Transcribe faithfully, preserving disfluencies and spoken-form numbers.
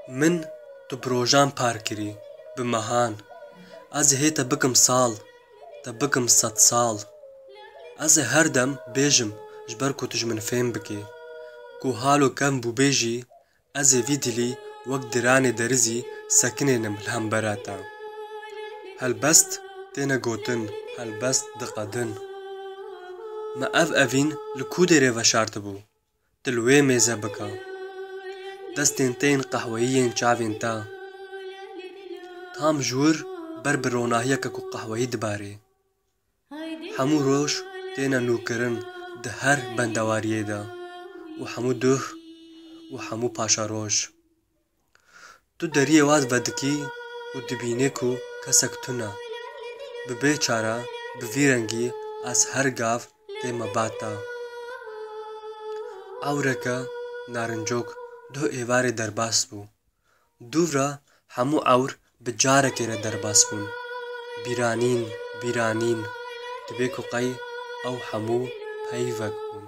Min tu bi rojan par kirî, bi mehan. Ez ê hê te bikim sal, te bikim sedsal. Ez ê her dem bêjim ji ber ku tu ji min fêm bikî. Ku halo kevn bû bêjî, ez ê vî dilî wek diranê derizî sekinênim li hembera te. Helbest têne gotin, helbest diqedin. Me ev evîn li ku dêrê veşartibû? Tu li wê mêze bike. Destên te yên qehweyî yên çavên te. Tam ji wir ber bi ronahiyeke ku qehweyî dibarê. Hemû roj têne nûkirin di her bendewariyê de û hemû duh û hemû paşeroj. Tu deriyê wan vedikî û dibînî ku kesek tune. Bi bê çare, bi vî rengî ez her gav tême ba te. Ewreke narincok duh êvarê derbas bû. Dûv re hemû ewr bi carekê re derbas bûn. Bîranîn, bîranîn, dibê ku qey ew hemû peyvek bûn.